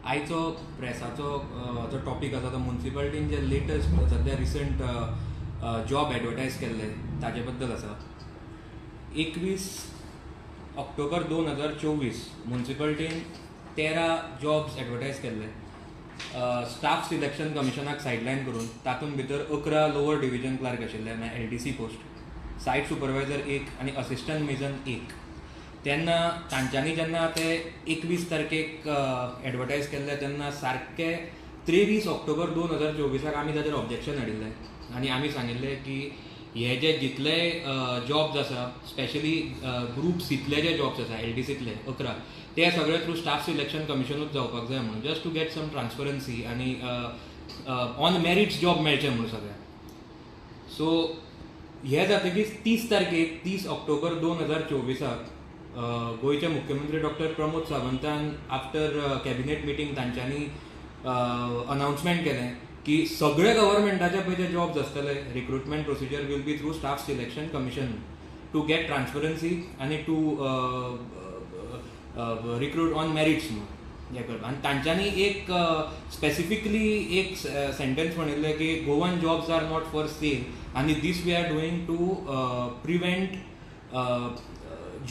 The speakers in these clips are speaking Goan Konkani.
आयचो प्रेसाचो जो टॉपीक आसा तो मुन्सिपालिटीन जे लेटस्ट सद्या रिसंट जॉब एडवर्टायज केल्ले ताजे बद्दल आसा. 21 ऑक्टोबर 2024 मुन्सिपालिटीन 13 जॉब्स एडवर्टायज केल्ले स्टाफ सिलेक्शन कमिशनाक सायडलायन करून. तातूंत भितर 11 लोअर डिविजन क्लार्क आशिल्ले, म्हळ्यार एलडीसी पोस्ट, सायट सुपरवायझर एक आनी असिस्टंट मेजन एक. तेन्ना तांच्यांनी जेन्ना ते 21 तारखेक एडवर्टायज केल्ले, तेन्ना सारके 23 ऑक्टोबर 2024 आमी ताजेर ऑब्जेक्शन हाडिल्लें आनी आमी सांगिल्लें की हे जे जितले जॉब्स आसा, स्पेशली ग्रूप सींतले जे जॉब्स आसा, एलडीसींतले 11, ते सगळे थ्रू स्टाफ सिलेक्शन कमिशनूच जावपाक जाय म्हणून, just to get some transparency आनी ऑन मेरिट्स जॉब मेळचे म्हणून सगळ्यांक. सो हे जातकीच 30 तारखेक, 30 ऑक्टोबर 2024 गोंयचे मुख्यमंत्री डॉक्टर प्रमोद सावंतान आफ्टर कॅबिनेट मिटींग तांच्यांनी अनाउन्समेंट केलें की सगळे गव्हर्मेंटाचे पळय जे जॉब्स आसतले, recruitment procedure will be through Staff Selection Commission to get transparency आनी टू रिक्रूट ऑन मेरिट्स म्हणून हें करता. आनी तांच्यांनी एक स्पेसिफिकली एक सेंटेन्स म्हणिल्लें की "Goan jobs are not for sale आनी this we are doing to prevent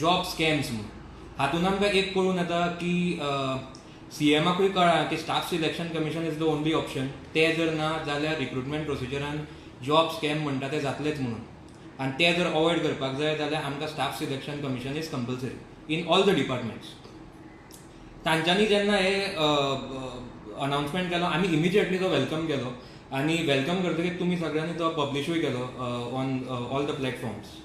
job scams" म्हणून. हातून आमकां एक कळून येता की सीएमाकूय कळ्ळां की Staff Selection Commission is the only option. ते जर ना जाल्यार रिक्रुटमेंट प्रोसिजरान जॉब स्कॅम म्हणटा ते जातलेच म्हणून. आनी ते जर अवॉयड करपाक जाय जाल्यार आमकां Staff Selection Commission is compulsory in all the departments. तांच्यांनी जेन्ना हे अनाउन्समेंट केलो, आमी इमिजिएटली तो welcome केलो आनी welcome करतकीर तुमी सगळ्यांनी तो पब्लिशूय केलो on all the platforms,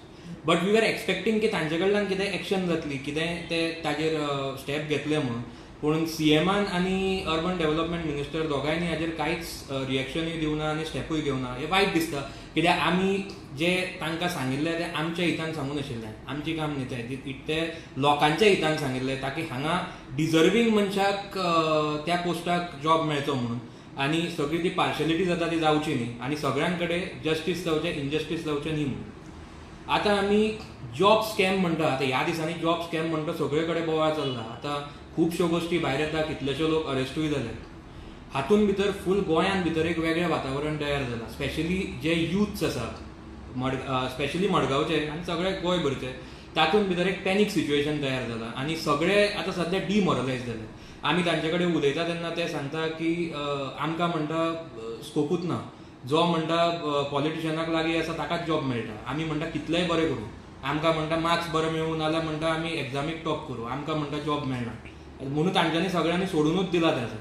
but we are expecting की तांचे कडल्यान कितें एक्शन जातली, कितें ते ताजेर स्टेप घेतले म्हणून. पूण सीएमान आनी अर्बन डेव्हलपमेंट मिनिस्टर दोगांयनी हाजेर कांयच रिएक्शनूय दिवना आनी स्टेपूय घेवना. हें वायट दिसता, कित्याक आमी जे तांकां सांगिल्लें तें आमच्या हितान सांगूंक नाशिल्लें, आमचें काम न्ही तें, तें लोकांच्या हितान सांगिल्लें, ताकी हांगा डिजर्वींग मनशाक त्या पोस्टाक जॉब मेळचो म्हणून आनी सगळी ती पार्शलिटी जाता ती जावची न्ही आनी सगळ्यां कडेन जस्टीस जावचें, इनजस्टीस जावचें न्ही म्हणून. आतां आमी जॉब स्कॅम म्हणटा. आतां ह्या दिसांनी जॉब स्कॅम म्हणटा सगळे कडेन बोवाळ चल्ला. आतां खुबश्यो गोश्टी भायर येता, कितलेशे लोक अरेस्टूय जाले. हातूंत भितर फूल गोंयांत भितर एक वेगळें वातावरण तयार जालां. स्पेशली जे युथ्स आसात, स्पेशली मडगांवचे आनी सगळे गोंयभरचे, तातूंत भितर एक पॅनीक सिच्युएशन तयार जालां आनी सगळे आतां सद्या डिमोरलायज जाले. आमी तांचे कडेन उलयता तेन्ना ते सांगता की आमकां म्हणटा स्कोपूच ना, जो म्हणटा पॉलिटिशनाक लागीं आसा ताकाच जॉब मेळटा. आमी म्हणटा कितलेय बरें करूं, आमकां म्हणटा मार्क्स बरे मेळूं नाजाल्यार म्हणटा आमी एग्जामीक टॉप करूं, आमकां म्हणटा जॉब मेळना म्हणून तांच्यांनी सगळ्यांनी सोडुनूच दिला. तें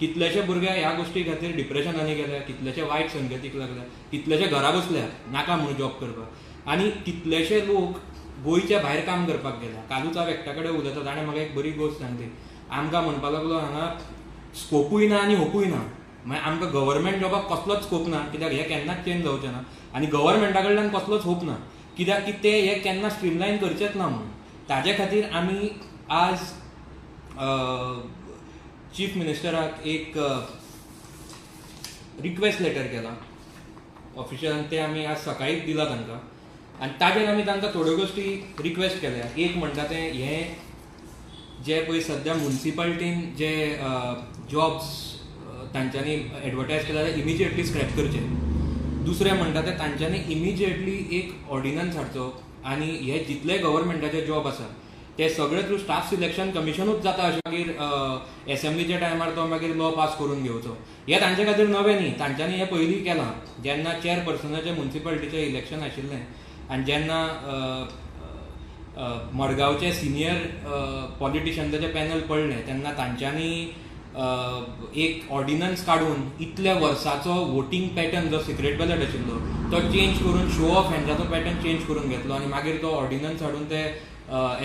कितलेशे भुरगे ह्या गोश्टी खातीर डिप्रेशनांनी गेले, कितलेशे वायट संगतीक लागले, कितलेशे घरा बसल्या नाका म्हणून जॉब करपाक आनी कितलेशे लोक गोंयच्या भायर काम करपाक गेल्या. कालूच हांव एकट्या कडेन उलयता, ताणें म्हाका एक बरी गोश्ट सांगली. आमकां म्हणपाक लागलो, हांगा स्कोपूय ना आनी होपूय ना. मागीर आमकां गव्हर्मेंट जॉबाक कसलोच स्कोप ना, कित्याक हें केन्नाच चेंज जावचें ना आनी गव्हर्मेंटा कडल्यान कसलोच होप ना, कित्याक की ते हे केन्ना स्ट्रीमलायन करचेच ना म्हणून. ताजे खातीर आमी आज चीफ मिनिस्टराक एक रिक्वेस्ट लेटर केला ऑफिशियल. ते आमी आज सकाळीच दिला तांकां आनी ताजेर आमी तांकां थोड्यो गोश्टी रिक्वेस्ट केल्या. एक म्हणटा तें हें जे पळय सद्या मुन्सिपालिटीन जे जॉब्स तांच्यांनी एडवर्टायज केला ते इमिजिएटली स्क्रॅप करचे. दुसरें म्हणटा तें तांच्यांनी इमिजिएटली एक ऑर्डिनन्स हाडचो आनी हे जितले गव्हर्मेंटाचे जॉब आसा ते सगळे थ्रू स्टाफ सिलेक्शन कमिशनूच जाता अशें मागीर एसेंब्लीच्या टायमार तो मागीर लॉ पास करून घेवचो. हें तांचे खातीर नवें न्ही, तांच्यांनी हें पयलीं केलां. जेन्ना चेअरपर्सनाचें मुन्सिपालिटीचें इलेक्शन आशिल्लें आनी जेन्ना मडगांवचे सिनियर पॉलिटिशन्साचें पॅनल पडलें, तेन्ना तांच्यांनी एक ऑर्डिनन्स काडून इतल्या वर्साचो वोटींग पॅटर्न जो सिक्रेट बॅलट आशिल्लो तो चेंज करून शो ऑफ हँड्साचो पॅटर्न चेंज करून घेतलो आनी मागीर तो ऑर्डिनन्स हाडून ते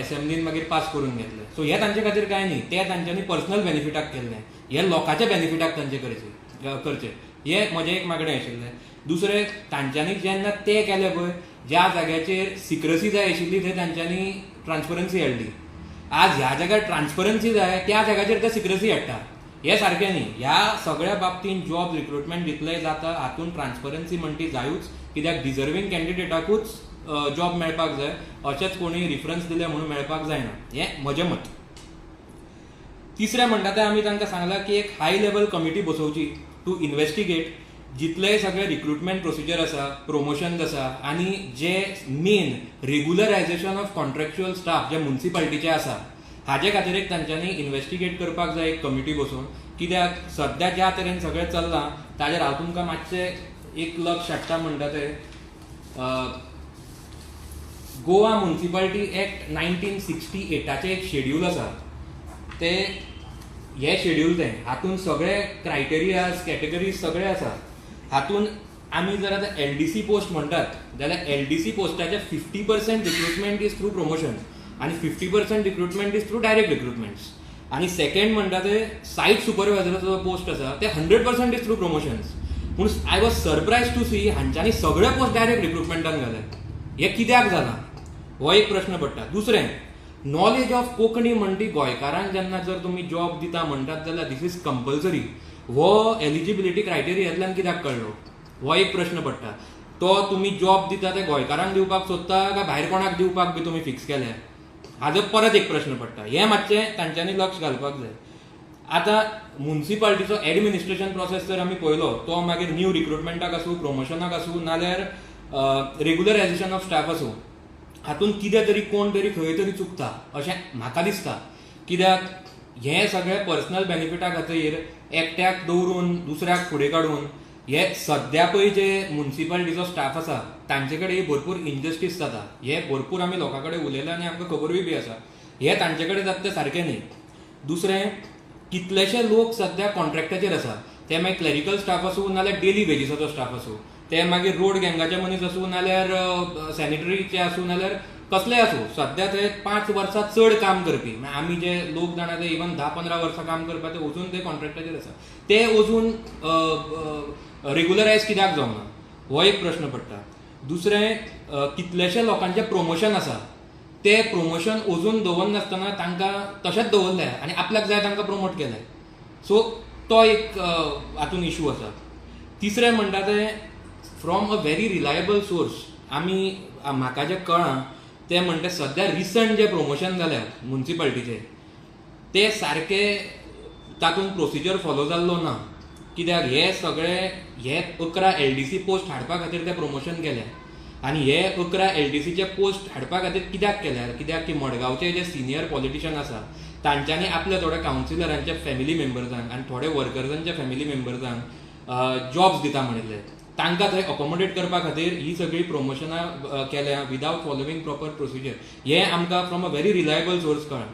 एसेंब्लीन मागीर पास करून घेतले. सो हें तांचे खातीर कांय न्ही, तें तांच्यांनी पर्सनल बेनिफिटाक केल्लें. हें लोकांच्या बेनिफिटाक तांचे करचें करचें हें म्हजें एक मागणें आशिल्लें. दुसरें, तांच्यांनी जेन्ना तें केलें पळय, ज्या जाग्याचेर सिक्रसी जाय आशिल्ली थंय तांच्यांनी ट्रान्सपरन्सी हाडली. आज ह्या जाग्यार ट्रान्सपरन्सी जाय त्या जाग्याचेर ते सिक्रसी हाडटा, हें सारकें न्ही. ह्या सगळ्या बाबतींत जॉब रिक्रुटमेंट जितलें जाता हातूंत ट्रान्सपरन्सी म्हणटी ती जायूच, कित्याक डिजर्वींग कॅन्डिडेटाकूच जॉब मेळपाक जाय, अशेंच कोणी रिफरन्स दिले म्हणून मेळपाक जायना, हें म्हजें मत. तिसरें म्हणटा तें आमी तांकां सांगलां की एक हाय लेवल कमिटी बसोवची टू इन्वेस्टिगेट जितलेय सगळे रिक्रुटमेंट प्रोसिजर आसा, प्रमोशन्स आसा आनी जे main regularization of contractual staff जे मुन्सिपालिटीचे आसा हाजे खातीर एक तांच्यांनी इन्वेस्टिगेट करपाक जाय एक कमिटी बसोवन. कित्याक सद्या ज्या तरेन सगळें चल्लां ताजेर हांव तुमकां मातशें एक लक्ष हाडटा म्हणटा तें गोवा मुन्सिपालिटी एक्ट 1968 एक शेड्यूल आसा, ते हे शेड्यूल तें हातून सगळे क्रायटेरियाज कॅटेगरीज सगळे आसा. हातून आमी जर आतां एलडीसी पोस्ट म्हणटात जाल्यार एलडीसी पोस्टाचे 50% रिक्रुटमेंट is through promotion आनी 50% recruitment is through direct recruitments. आनी सेकंड म्हणटा ते सायट सुपरवायझराचो जो पोस्ट आसा ते 100% is through promotions. पूण I was surprise to see हांच्यांनी सगळे पोस्ट डायरेक्ट रिक्रुटमेंटान घाले. हें कित्याक जालां हो एक प्रश्न पडटा. दुसरें, नॉलेज ऑफ कोंकणी म्हणटी गोंयकारांक जेन्ना जर तुमी जॉब दिता म्हणटात जाल्यार this is compulsory, हो एलिजिबिलिटी क्रायटेरियांतल्यान कित्याक कळ्ळो हो एक प्रश्न पडटा. तो तुमी जॉब दिता ते गोंयकारांक दिवपाक सोदता काय भायर कोणाक दिवपाक बी तुमी फिक्स केल्या हाजो परत एक प्रश्न पडटा. हें मातशें तांच्यांनी लक्ष घालपाक जाय. आतां मुन्सिपालिटीचो एडमिनिस्ट्रेशन प्रोसेस जर आमी पळयलो तो मागीर न्यू रिक्रुटमेंटाक आसूं, प्रमोशनाक आसूं, नाल्यार रेगुलरायझेशन ऑफ स्टाफ आसूं, हातूंत कितें तरी कोण तरी खंय तरी चुकता अशें म्हाका दिसता. कित्याक हें सगळें पर्सनल बेनिफिटा खातीर एकट्याक दवरून दुसऱ्याक फुडें काडून हे सद्या पळय जे मुन्सिपालिटीचो स्टाफ आसा तांचे कडेन भरपूर इनजस्टीस जाता. हे भरपूर आमी लोकां कडेन उलयले आनी आमकां खबरूय बी आसा हे तांचे कडेन जाता तें सारकें न्ही. दुसरें, कितलेशे लोक सद्या कॉन्ट्रॅक्टाचेर आसा, ते मागीर क्लॅरिकल स्टाफ आसूं नाल्यार डेली वेजीसाचो स्टाफ आसूं, ते मागीर रोड गँगाचे मनीस आसूं नाल्यार सॅनिटरीचे आसूं नाल्यार कसलेय आसूं, सद्या ते 5 वर्सां चड काम करपी, आमी जे लोक जाणा ते इवन 10-15 वर्सां काम करपा ते अजून ते कॉन्ट्रॅक्टाचेर आसा, ते अजून रेगुलरायज कित्याक जावना हो एक प्रश्न पडटा. दुसरें, कितलेशे लोकांचें प्रमोशन आसा ते प्रमोशन अजून दवरनासतना तांकां तशेंच दवरलें आनी आपल्याक जाय तांकां प्रमोट केलें, सो तो एक हातून इशू आसा. तिसरें म्हणटा तें from a very reliable source आमी म्हाका जें कळ्ळां तें म्हणटा सद्या रिसंट जें प्रमोशन जाल्या मुन्सिपालिटीचें ते सारकें तातूंत प्रोसिजर फॉलो जाल्लो ना. कित्याक हे सगळे हे 11 एलडीसी पोस्ट हाडपा खातीर ते प्रमोशन केले आनी हे 11 एलडीसीचे पोस्ट हाडपा खातीर कित्याक केल्यार, कित्याक की मडगांवचे जे सिनियर पॉलिटिशन आसा तांच्यांनी आपल्या थोड्या कावन्सिलरांच्या फॅमिली मेंबर्सांक आनी थोडे वर्कर्सांच्या फॅमिली मेंबर्सांक जॉब्स दिता म्हणिल्ले, तांकां थंय अकोमोडेट करपा खातीर ही सगळी प्रमोशनां केल्या विदावट फॉलोवींग प्रॉपर प्रोसिजर. हें आमकां from a very reliable source कळ्ळां.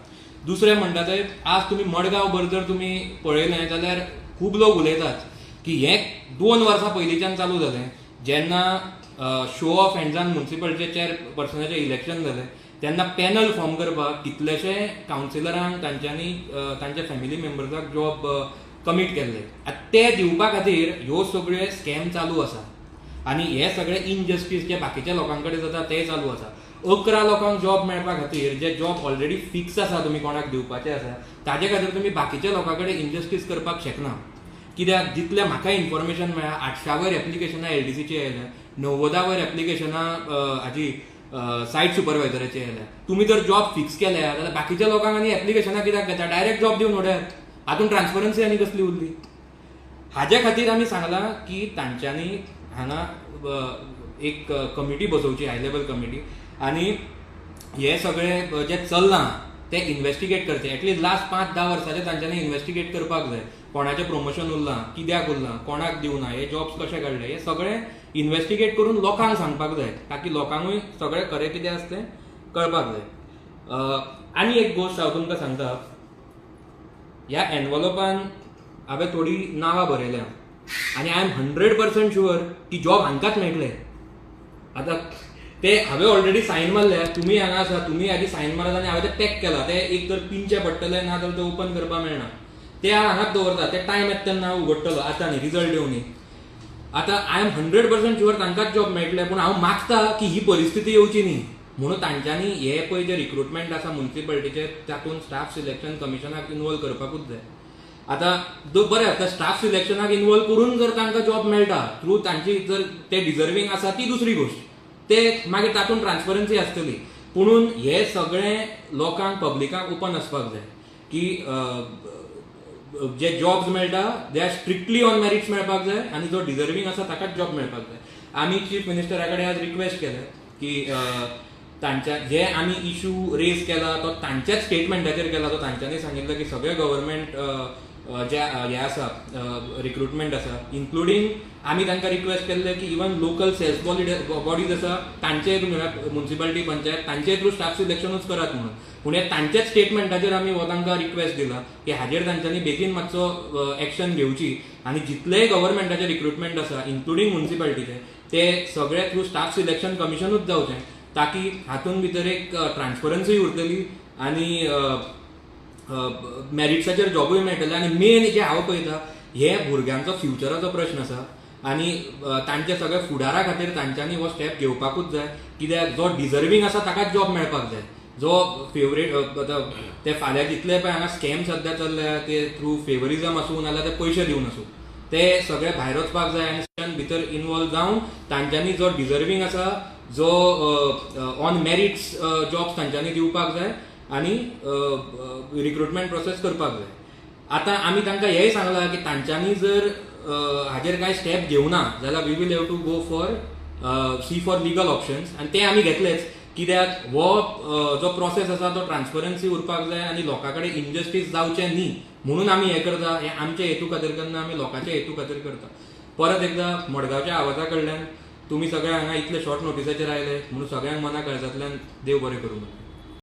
दुसरें म्हणटा तें आज तुमी मडगांव भर जर तुमी पळयलें जाल्यार खूब लोक उलयतात की हें 2 वर्सां पयलींच्यान चालू जालें जेन्ना शो ऑफ हँड्सान मुन्सिपालिटीचे चेअरपर्सनाचें इलेक्शन जालें तेन्ना पॅनल फॉर्म करपाक कितलेशे कावन्सिलरांक तांच्यांनी तांच्या फॅमिली मेंबर्साक जॉब कमीट केल्ले. आतां ते दिवपा खातीर ह्यो सगळे स्कॅम चालू आसा आनी हे सगळे इनजस्टीस जे बाकीच्या लोकां कडेन जाता ते चालू आसा. 11 लोकांक जॉब मेळपा खातीर जे जॉब ऑलरेडी फिक्स आसा तुमी कोणाक दिवपाचे आसा ताजे खातीर तुमी बाकीच्या लोकां कडेन इनजस्टीस करपाक शकना. कित्याक जितलें म्हाका इन्फॉर्मेशन मेळ्ळा 800 वयर एप्लिकेशनां एलडीसीची आयल्या, 90 वयर एप्लिकेशनां हाजी सायट सुपरवायझराची आयल्या. तुमी जर जॉब फिक्स केल्या जाल्यार बाकीच्या लोकांक आनी एप्लिकेशनां कित्याक घेता, डायरेक्ट जॉब दिवन उडयात, हातूंत ट्रान्सपरन्सी आनी कसली उरली. हाजे खातीर आमी सांगलां की तांच्यांनी हांगा एक कमिटी बसोवची, हाय लेवल कमिटी, आनी हे सगळे जे चल्लां ते इन्वेस्टिगेट करचे. एटलीस्ट लास्ट 5-10 वर्साचे तांच्यांनी इन्वेस्टिगेट करपाक जाय, कोणाचें प्रमोशन उरलां, कित्याक उरलां, कोणाक दिवना, हे जॉब्स कशे काडले, हे सगळें इन्वेस्टिगेट करून लोकांक सांगपाक जाय, ताकी लोकांकूय सगळें खरें कितें आसा तें कळपाक जाय. आनी एक गोश्ट हांव तुमकां सांगता, ह्या एनवलॉपान हांवें थोडी नांवां बरयल्या आनी I am 100% sure की जॉब हांकांच मेळटले. आतां ते हांवें ऑलरेडी सायन मारल्या, तुमी हांगा आसा, तुमी आदी सायन मारात आनी हांवें ते पॅक केला, ते एक तर पिनचें पडटलें ना जाल्यार ते ओपन करपाक मेळना, ते हांव हांगाच दवरता, ते टायम येता तेन्ना हांव उगडटलो, आतां न्ही रिजल्ट येवनी. आतां I am 100% sure तांकांच जॉब मेळटले, पूण हांव मागता की ही परिस्थिती येवची न्ही म्हणून तांच्यांनी हे पळय जे रिक्रुटमेंट आसा मुन्सिपालिटीचे तातूंत स्टाफ सिलेक्शन कमिशनाक इनवॉल्व करपाकूच जाय. आतां बरें, आतां स्टाफ सिलेक्शनाक इनवॉल्व करून जर तांकां जॉब मेळटा थ्रू तांची जर ते डिजर्वींग आसा ती दुसरी गोश्ट, ते मागीर तातूंत ट्रान्सपरन्सी आसतली. पुणून हे सगळें लोकांक पब्लिकाक ओपन आसपाक जाय की जे जॉब्स मेळटा they are strictly on merits मेळपाक जाय आनी जो डिजर्वींग आसा ताकाच जॉब मेळपाक जाय. आमी चीफ मिनिस्टरा कडेन आज रिक्वेस्ट केलें की तांच्या जे आमी इशू रेज केला तो तांच्याच स्टेटमेंटाचेर केला. तो तांच्यांनी सांगिल्लें की सगळे गव्हर्मेंट जे हे आसा रिक्रुटमेंट आसा, इन्क्लुडींग आमी तांकां रिक्वेस्ट केल्ले की इवन लोकल सेल्फ बॉडीज आसा तांचे म्युनिसिपालिटी पंचायत तांचे थ्रू स्टाफ सिलेक्शनूच करात म्हणून. पूण हे तांच्याच स्टेटमेंटाचेर आमी हो तांकां रिक्वेस्ट दिला की हाजेर तांच्यांनी बेगीन मातसो एक्शन घेवची आनी जितलेय गव्हर्मेंटाचे रिक्रुटमेंट आसा इन्क्लुडींग म्युनिसिपालिटीचे ते सगळे थ्रू स्टाफ सिलेक्शन कमिशनूच जावचें, ताकी हातूंत भितर एक ट्रान्सपरन्सीय उरतली आनी मॅरिट्साचेर जॉबूय मेळटले. आनी मेन जे हांव पळयता हे भुरग्यांचो फ्युचराचो प्रश्न आसा आनी तांच्या सगळ्या फुडारा खातीर तांच्यांनी हो स्टेप घेवपाकूच जाय. कित्याक जो डिजर्वींग आसा ताकाच जॉब मेळपाक जाय. जो फेवरेट ते फाल्यां जितले पळय हांगा स्कॅम सद्या चल्ल्या ते थ्रू फेवरिजम आसूं नाजाल्यार ते पयशे दिवन आसूं ते सगळे भायर वचपाक जाय आनी भितर इनवॉल्व जावन तांच्यांनी जो डिजर्वींग आसा जो ऑन मॅरिट्स जॉब्स तांच्यांनी दिवपाक जाय आनी रिक्रुटमेंट प्रोसेस करपाक जाय. आतां आमी तांकां हेंय सांगलां की तांच्यांनी जर हाजेर कांय स्टेप घेवना जाल्यार we will have to go for see for legal options आनी ते आमी घेतलेच. कित्याक हो जो प्रोसेस आसा तो ट्रान्सपरन्सी उरपाक जाय आनी लोकां कडेन इनजस्टीस जावचें न्ही म्हणून आमी हें करता. हें आमच्या हेतू खातीर करना, आमी लोकांच्या हेतू खातीर करता. परत एकदा मडगांवच्या आवाजा कडल्यान तुमी सगळे हांगा इतले शॉर्ट नोटिसाचेर आयले म्हणून सगळ्यांक मना काळजांतल्यान देव बरें करूं.